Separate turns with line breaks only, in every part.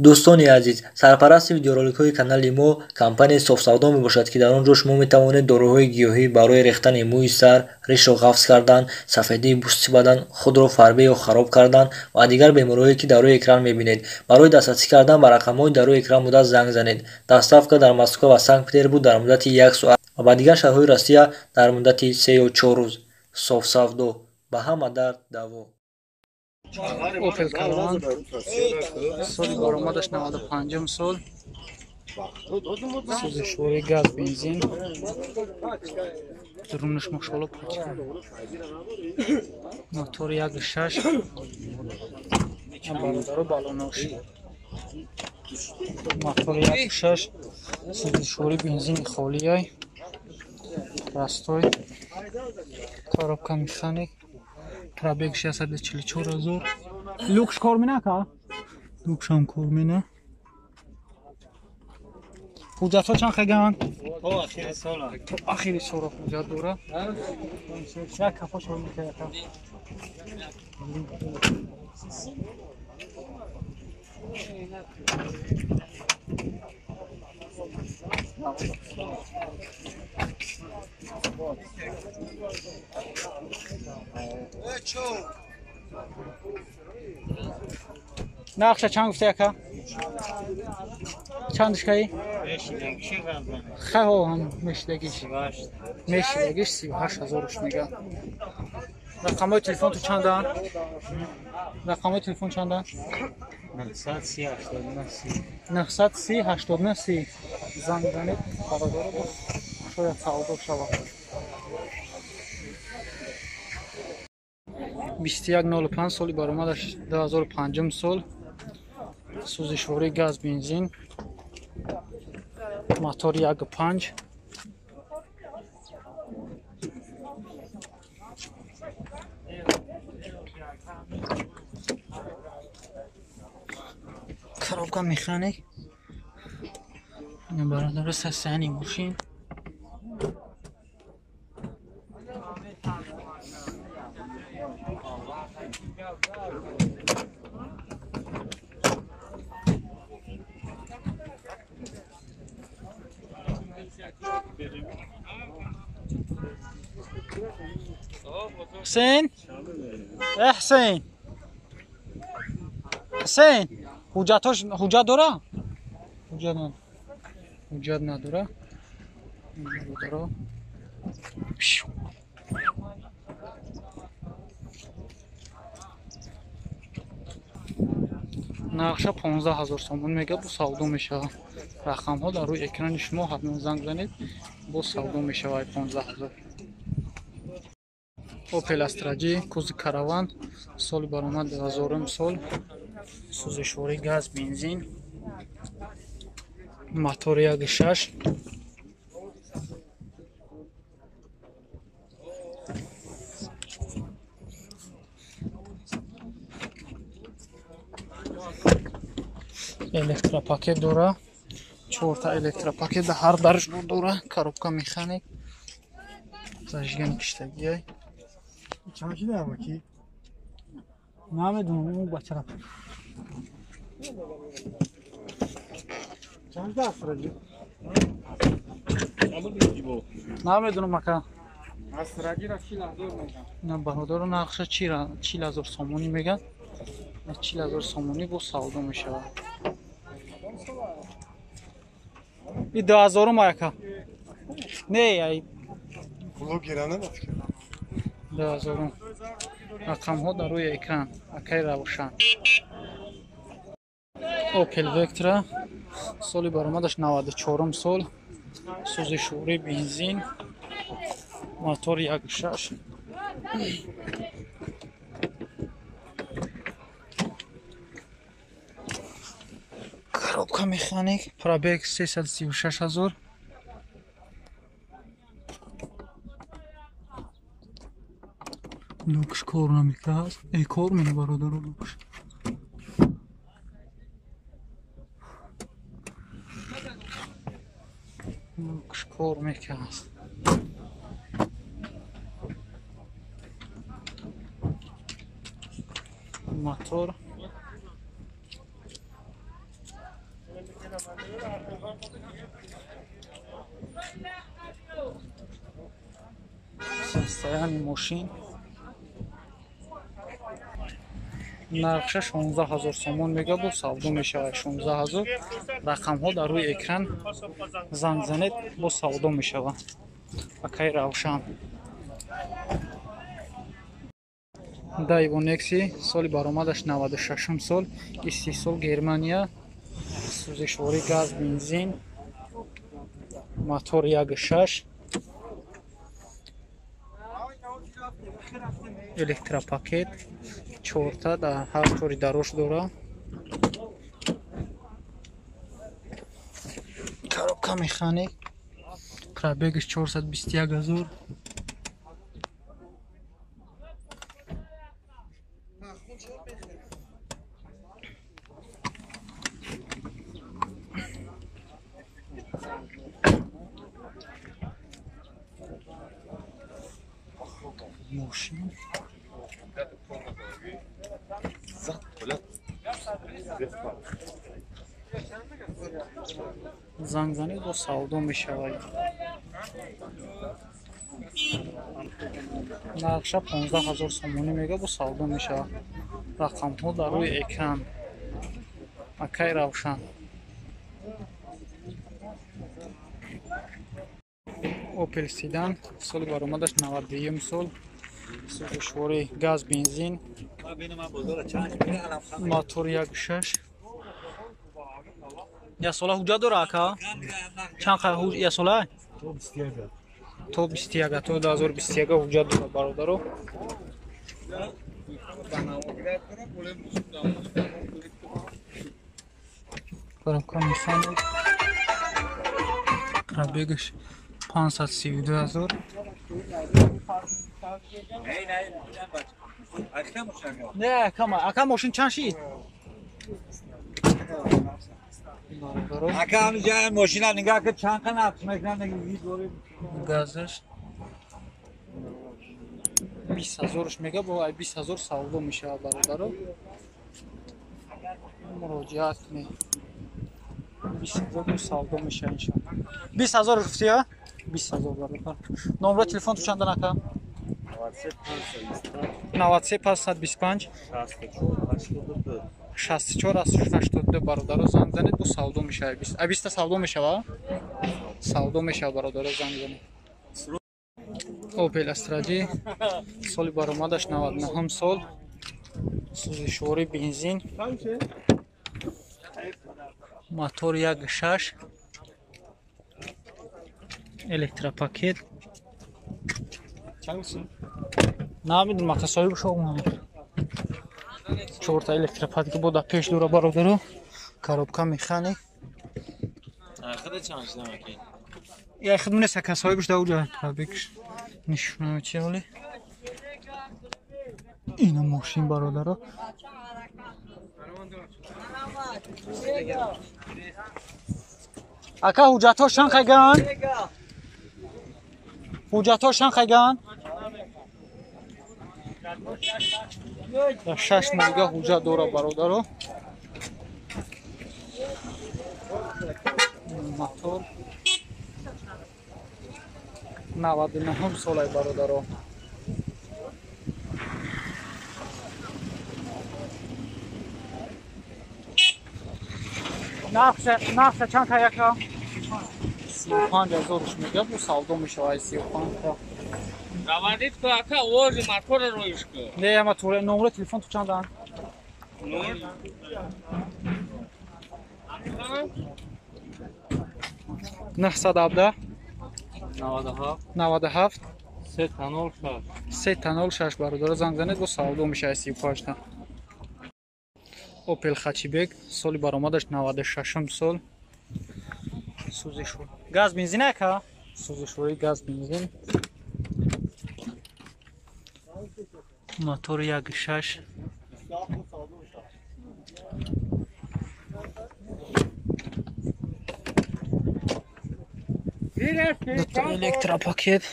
Дӯстони азиз, сарпарасти видеороликҳои канали мо компанияи Софсавдо мебошад, ки дар он ҷо шумо метавонед доруҳои гиёҳӣ барои рехтани мӯи сар, ришро ғафз кардан, сафедии пӯсти бадан, худро фарбе ё хароб кардан ва дигар бемориҳое, ки дар рӯи экран мебинед. Барои дастрасӣ кардан ба рақамҳои дар рӯи экран буда занг занед. Доставка дар Москва ва Санкт-Петербург дар муддати як соат ва ба дигар шаҳрҳои Россия дар муддати 3 ё 4 рӯз. Софсавдо ба ҳама дард даво.
Opel Caravan соли баромадаш 95 сол, сӯзишвории газ, бензин, дурунаш мошоло пачка, мотор 1.6, бародаро балонош, мотор 1.6, сӯзишвории бензини холиай, растой, коробка механик, пробег 644 ҳазор. Люкш кор минака? Люкшам кор мина. Ҳуҷҷатҳо чанд хеган?
То ахири сола.
То ахири сола ҳуҷҷат дора. Як кафош мекарда. Нархша чанд гуфта яка? Чанд душкаи? Хай ҳам мешидагиш. Мешидагиш 38 ҳазоруш мега. Рақамҳои телефон ту чанданд? Рақамҳои телефон чанданд?
930 89 30.
930 89 30. Занг занед бародаро, шояд савдо шавад. 2105 соли баромадаш 2005 сол, сӯзишвории газ, бензин, мотор 1.5, коробка механик. Бародаро состояние мошин. حسین، حسین، حسین، ҳуҷҷатош ҳуҷҷат дора? Ҳуҷҷат надора. Ҳуҷҷат надора. Дора. Нақша 15 ҳазор сомон мега, бо савдо мешавад. Рақамҳо дар рӯи экрани шумо, ҳатман занг занед, бо савдо мешавад 15 ҳазор. Opel Astra G, кузи Караван, соли баромад 2000 сол, сӯзишвории газ, бензин, мотор 1.6, электропакет дора, чорта электропакет дар ҳар дарш дора, коробка механик, зажигани киштагиай.
Чанд шуда ки?
Намедонам, ӯ бачара.
Чанд Астраҷи?
Намедонам ака.
Астраҷиро 40 ҳазор меган.
На бародаро нақша 40 ҳазор сомонӣ меган. 40 ҳазор сомонӣ бо савдо мешавад. И 2000 ака. Не, ай.
Блогера набошад.
2000. Рақамҳо дар рӯи экран. Акай Равшан. Opel Vectra соли баромадаш 94 сол, сӯзишвории бензин, мотор 1.6, коробка механик, пробег 336 ҳазор. Люкш кор намекард. Эй, кор мена бародаро люкш. Люкш кор мекард. Мотор. Состояние мошин. Нархша 16 000 сомон мега, бо савдо мешавад 16 000. Рақамҳо дар рӯи экран, занг занед, бо савдо мешавад. Акай Равшан. Дайво Некси, соли баромадаш 96 сол, истеҳсол Германия, сӯзишворӣ газ, бензин, мотор 1.6, электропакет, чорта дар ҳар тори дарош дора. Коробка механик, пробегаш 421 000. Мошин. Занг занед, бо савдо мешавад. Нархша 15 000 сомонӣ мега, бо савдо мешавад. Рақамҳо дар рӯи экран. Акай Равшан. Опел Седан, соли баромадаш 92 сол, сӯзишворӣ газ, бензин, мотор 1.6. Як сола ҳуҷҷат дора, ака? Чанд як сола? То 21, то 2021 ҳуҷҷат дора, бародаро. Коробка механик, пробегаш 532 000. Не, ака, мошин чанд шид?
Ака, ҳамиҷа мошина нигоҳ ки чанд қа нақш мекунад.
Газаш 20 000-ш мега, бо 20 000 савдо мешавад, бародаро. Муроҷиат кунед. 20 000 савдо мешавад иншоалло. 20 000 гуфтия? 20 000, бародар. Номро телефон ту чандан, ака? 93 525 64 82. Бародаро, занг занед, бо савдо мешавад. А 20 савдо мешавад? Савдо мешавад, бародаро, занг занед. Опел Астра Д, соли баромадаш 99 сол, сӯзишворӣ бензин, мотор 1.6, электропакет. Намедонам, ака, соҳиб шо. Чорта электропакет бо дар пеш дора, бародаро. Коробка механик. Я худ нест, ака, соҳибш дар уҷа. Пробегш нишона чи оли. Ина мошин, бародаро. Ака, ҳуҷҷатҳо чанд хайган? Ҳуҷҷатҳо чанд хайган? 6 моҳ дига ҳуҷҷат дора, бародаро. Мотор 99 солай, бародаро. Нархша чанд ка, яка? 35 000-ш мега, бо савдо мешавад 35 та.
Равандид ку, ака, овози мотора роиш ку.
Не, мотора. Номро телефон ту чандан?
Номер
917
97
97
306.
306. Бародаро, занг занед, бо савдо мешавад 35 та. Опел Хатчбек, соли баромадаш 96 сол, сӯзишвор газ, бензин, ака, сӯзишворӣ газ, бензин, мотор 1.6. Дута электропакет,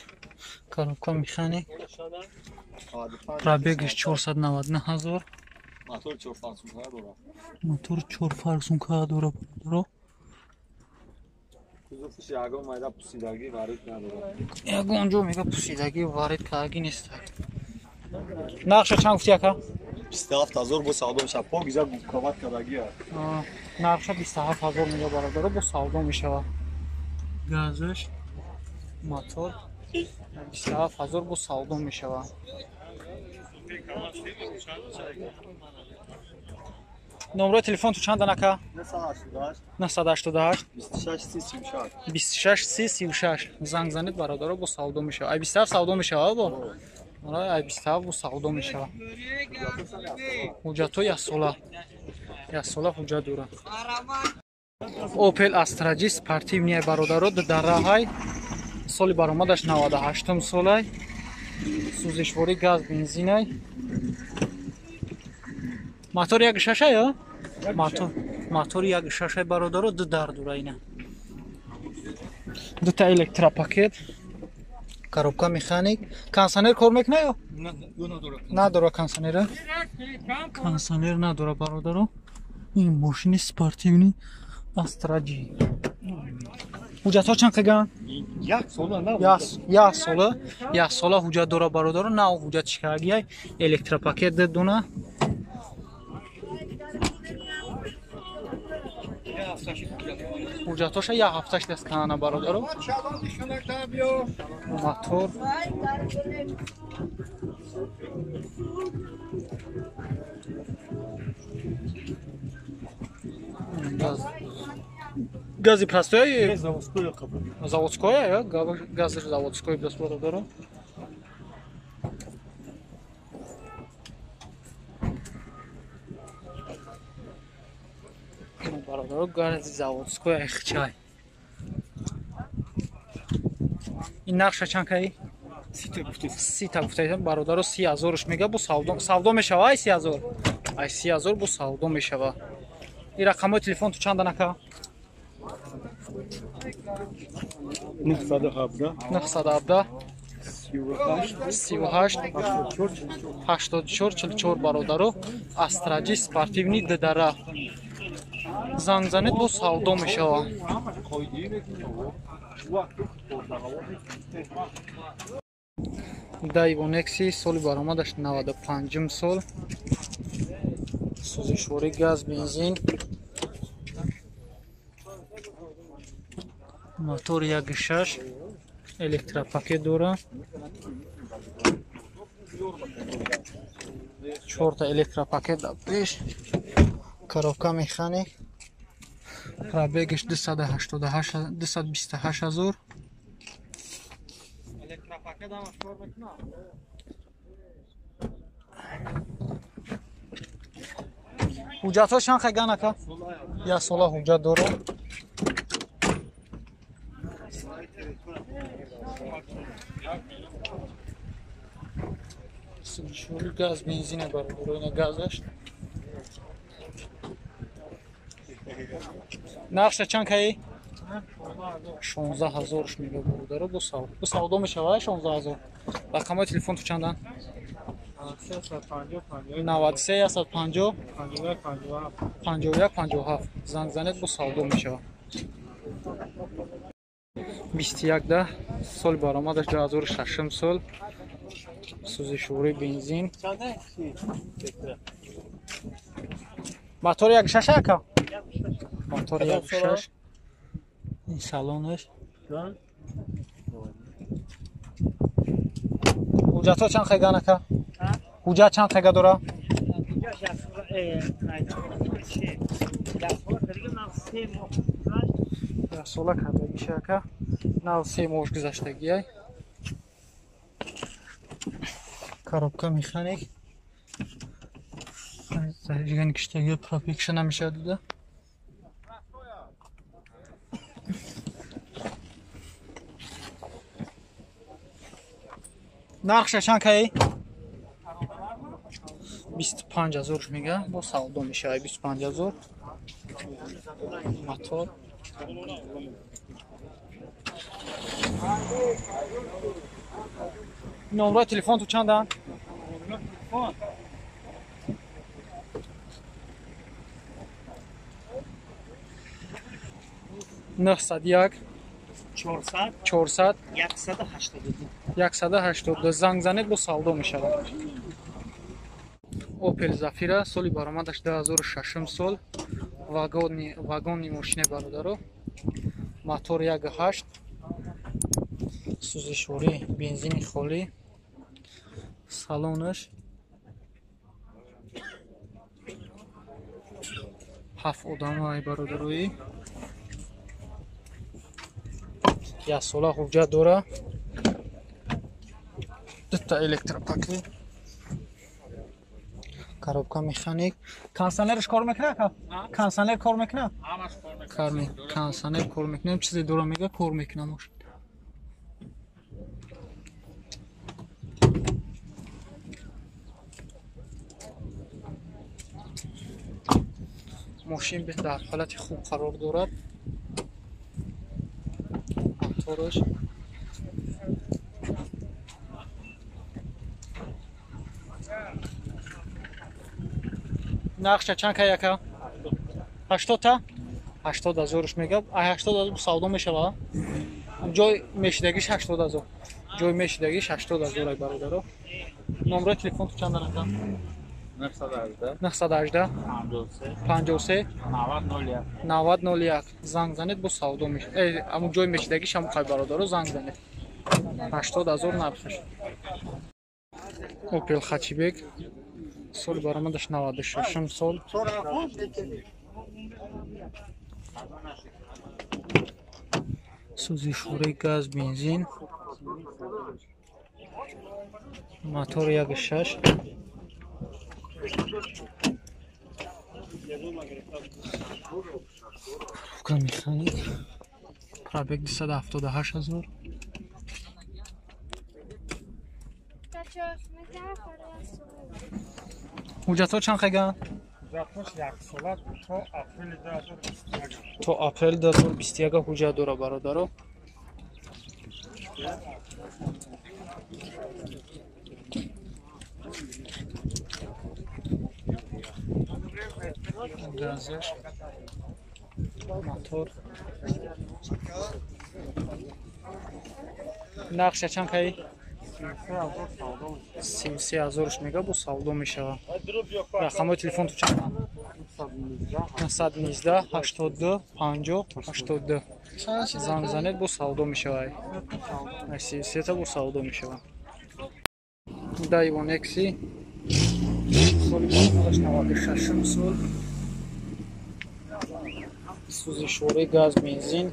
коробка механик, пробегаш 499 000.
Мотор 4 форсунка дора.
Мотор 4 форсунка дора, бародаро.
Кузовш ягон майда пусидагӣ варид надорад.
Ягон ҷо мега пусидагӣ варид кардагӣ нест. Нархша чанд гуфти ака?
27000 бо савдо мешавад. Покиза губкават кардагӣ аст.
Нархша 27000 мега бародаро бо савдо мешавад. Газаш, мотор 27000 бо савдо мешавад. Номрои телефон ту чанд ака? 988
26
26 36. Занг занед бародаро бо савдо мешавад. Ай 27 савдо мешавад бо? Ай 27 бо савдо мешавад. Ҳуҷҷатҳо як сола. Як сола ҳуҷҷат дорад. Opel Astra G спортивный бародаро дараҳай. Соли баромадаш 98 солай. Сӯзишворӣ газ бензинай. Мотор 1.6 ё? Мотор 1.6 бародаро ду дар дора ина. Дута электропакет. Коробка механик. Кондиционер кор мекунад ё? Надора кондиционера. Кондиционер надора бародаро. Ин мошини спортивный Astra G. Ҳуҷҷатҳо чанд қиган?
Як сола на.
Як сола. Як сола ҳуҷҷат дора бародаро, на ҳуҷҷат чикагиай. Электропакет дона. Ҳуҷҷатҳоша як ҳафташ даст канана бародаро. Мотор. Гази простой? Заводской, ё? Гази заводской даст бародаро. Бародаро гази заводской айхчай. Ин нархша чанд каи? Сита гуфтаи бародаро 30000 мега бо савдо мешава ай 30000. Ай 30000 бо савдо мешава. Ин рақамҳои телефон ту чанд анака?
917
917 38 84 44 бародаро Astra G спортивный ддара. Занг занед бо савдо мешава. Daewoo Nexi соли баромадаш 95 сол. Сӯзишворӣ газ бензин. Мотор 1.6 электропакет дора. 4 та электропакет дар пеш. Коробка механик. Пробегаш 288 228 ҳазор. Электропакет ҳамаш кор мекунад. Ҳуҷҷатҳо чанд қайган ака? Як сола ҳуҷҷат дорад. Сӯзишворӣ газ бензина бародаро ина газаш. Нархша чанд каи? 16000 мега бародаро бо савдо. Бо савдо мешавад 16000. Рақамҳои телефон ту чандан? 93 150 51 57. Занг занед бо савдо мешавад. 21 сол баромадаш 2006 сол. Сӯзишворӣ бензин. Мотор 1.6 ака? Мотор 1.6. Ин салонаш. Ҳуҷҷатҳо чанд қайган ака? Ҳуҷҷат чанд қайга дора? Як сола кардагиша ака. Нав се моҳ гузаштагиай. Коробка механик. Зажигани киштагиа пробегша намешавад дуда. Нархша чанд каи? 25000 мега бо савдо мешавад 25000. Мотор. Номрои телефон ту чандан? 901 400 400 182 182 занг занед бо савдо мешавад. Opel Zafira соли баромадаш 2006 сол, вагонни мошине бародаро, мотор 1.8, сӯзишворӣ, бензини холӣ, салонаш 7 одамай бародароӣ, як сола ҳуҷҷат дора, дута электропакет, коробка механик. Кондиционерш кор мекунад? Кондиционер кор мекунад? Кондиционер кор мекунад, чизе дора мега кор мекунад мошин. Мошин дар ҳолати хуб қарор дорад. Мотораш нархша чанд кай яка? 80 та? 80 ҳазорш мега. Ай 80 ҳазор савдо мешава? Ҷой мешидагиш 80 ҳазор. Ҷой мешидагиш 80 ҳазор ай бародаро. Номраи телефон ту чанд рақам? 918 918 53 90 01 90 01 занг занед бо савдо мешава. Аму ҷой мешидагиш ҳаму қай бародаро занг занед. 80 ҳазор нархаш. Opel Hatchback соли баромадаш 96 сол. Сӯзишвории газ, бензин, мотор 1.6, коробка механик, пробег 278 ҳазор. Ҳуҷҷатҳо чанд қайган?
Ҳуҷҷатҳош як сола то апрели 2021.
То апрели 2021 ҳуҷҷат дора бародаро. Газаш, мотор. Нархша чанд қай? 33 ҳазорш мега бо савдо мешава. Рақамҳои телефон ту чанд? 919 82 50 82 занг занед бо савдо мешава. 33 та бо савдо мешава. Daewoo Nexi соли 96 сол, сӯзишворӣ, газ, бензин,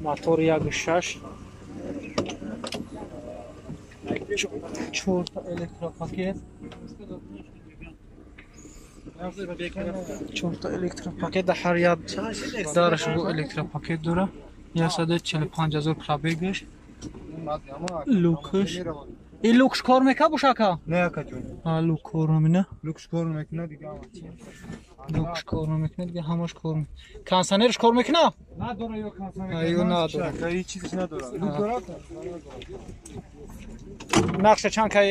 мотор 1.6, 4 электропакет, 4 электропакет дар ҳар як дараш бо электропакет дора. 145 ҳазор пробегаш. Лукш. Ин лукш кор мекунад боша ака?
Не ака ҷон.
Лук кор намекунад.
Лукш кор мекунад дига.
Лукш кор намекунад дига, ҳамаш кор. Кондиционерш кор мекунад?
Надора ё кондиционер.
Ё надора.
Ҳеҷ чизаш надора. Лук дорад?
Нархша чанд кай?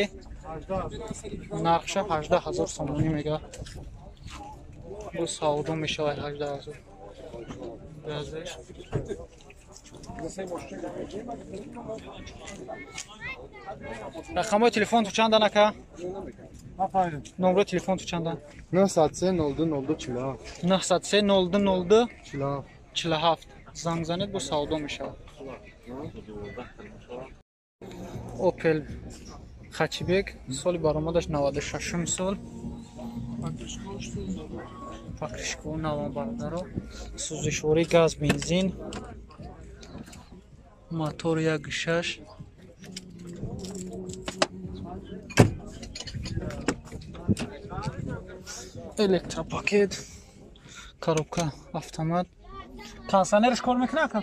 Нархша 18 ҳазор сомонӣ мега. Бо савдо мешавад 18 ҳазор. Газаш. Рақамҳои телефон ту чандан ака? Номраи телефон ту чандан?
903 02 02 47
903 02 02
47
47 занг занед бо савдо мешавад. Opel Hatchback соли баромадаш 96 сол, покрышка навон бародаро, сӯзишворӣ, газ, бензин, мотор 1.6, электропакет, коробка автомат. Кондиционерш кор мекунад ака?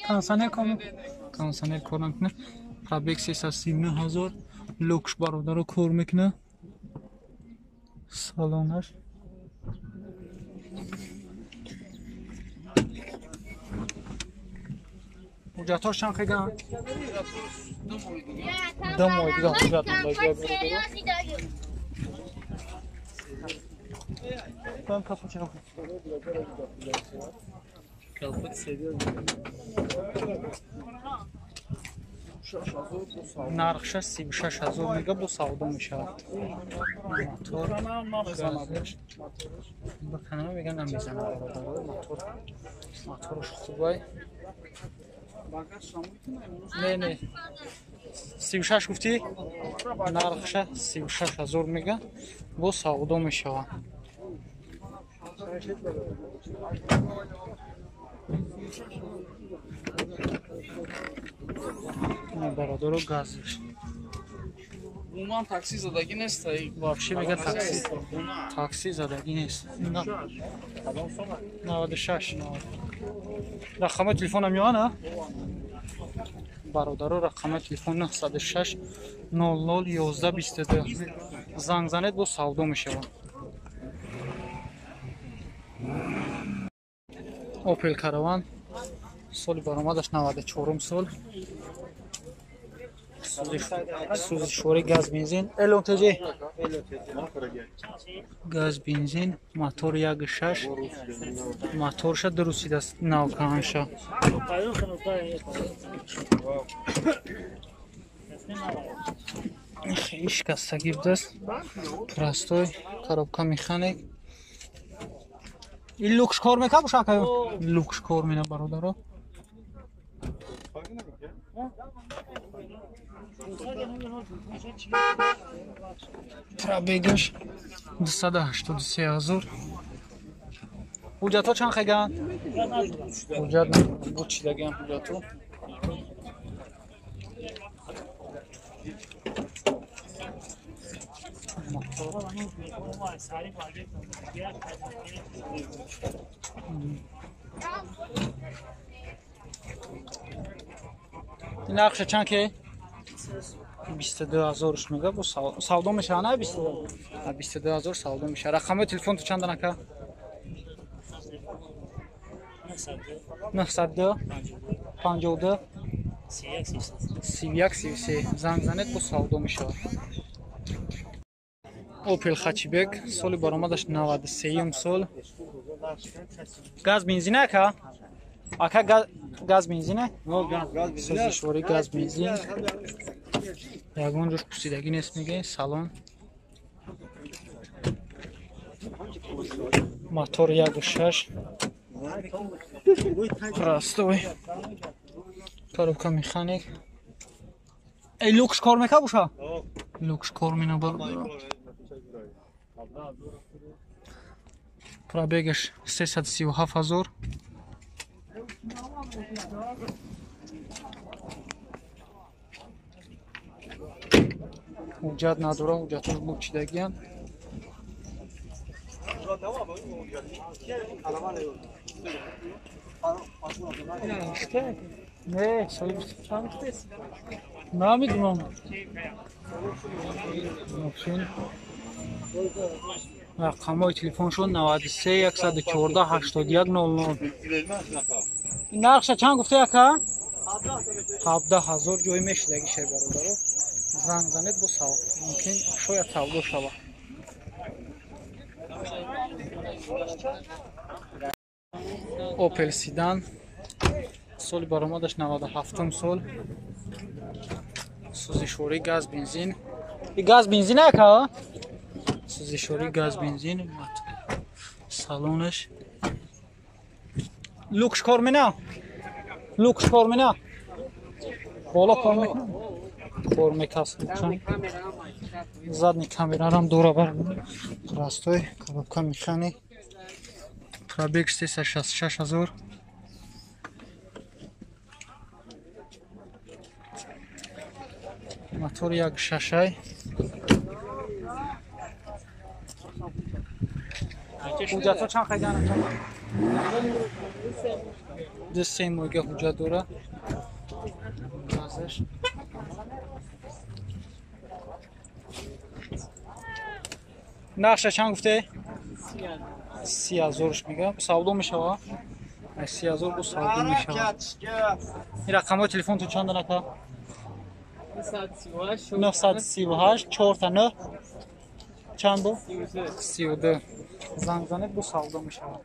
Кондиционер кор мекунад? Кондиционер кор намекунад. Пробег 339 ҳазор, лукш бародаро кор мекунад. Салонаш ҳуҷҷатҳош чанд қайган? 2 моҳ дига ҳуҷҷат монда. Ben kapatacağım.
Kalpak seviyorum.
Нархша 36 000 мега бо савдо мешавад. Мотор ба канама мега намезанад бародаро. Мотор моторш хубай. Не, не. 36 гуфтӣ? Нархша 36 000 мега бо савдо мешавад. Бародаро, газш.
Умуман такси задагӣ нест.
Вообще мега такси задагӣ нест. 96. Рақами телефонам ёна? Бародаро, рақами телефон 906 00 11 22. Занг занед, бо савдо мешавад. Опел Караван, соли баромадаш 94 сол, сӯзишворӣ, газ, бензин, ЛТЖ, газ, бензин, мотор 1,6, моторша дурустидаст, навкаанша. Хеле шикастагӣ будааст, простой, коробка механик. Ин люкш кор мекард боша, акаю? Люкш кор мена, бародаро. Пробегаш 283 000. Ҳуҷҷатҳо чанд хеган? Ҳуҷҷат буд, чидагиам ҳуҷҷатҳо. Нархша чанд ке? 22 000-ш мега, бо савдо мешава, на? 22 000 савдо мешава. Рақамҳои телефонту чандан, ака? 902 52 31 33. Занг занед, бо савдо мешавад. Опел Хачибек, соли баромадаш 93 сол, газ, бензин. Ака, ака, газ, бензине, сӯзишворӣ, газ, бензин, ягон ҷош пусидагӣ нест, меге. Салон, мотор 1,6, простой, коробка механик. Эй, люкш кор мека боша? Люкш кор мена, бародаро. Пробегаш 337 000. Ҳуҷҷат надора, ҳуҷҷатҳош бучидагиянд. Не, намедунам. Рақамҳои телефоншон 93 114 81 00. Нархша чанд гуфта, ака? 17 000 ҷой мешидаги шер, бародаро. Занг занед, бо мумкин шояд савдо шавад. Опел Седан, соли баромадаш 97 сол, сӯзишворӣ, газ, бензин. И газ, бензин, ака, сӯзишворӣ, газ, бензин. Салонаш люкш кор мена? Люкш кор мена? Боло кор мекунад, кор мекаст. Задний камерарам дора бар, простой, коробка механик. Пробег 366 000. Мотор 1,6-ай. Ҳуҷҷатҳо чанд хайдан? 2-3 моҳига ҳуҷҷат дора. Газаш. Нархша чанд гуфте? 30 000-ш мега, савдо мешава. 30 000 бо савдо мешава. Ин рақамҳои телефонтон чандан, ака? 938 4 9. Чанд бо? 32. Занг занед, бо савдо мешавад.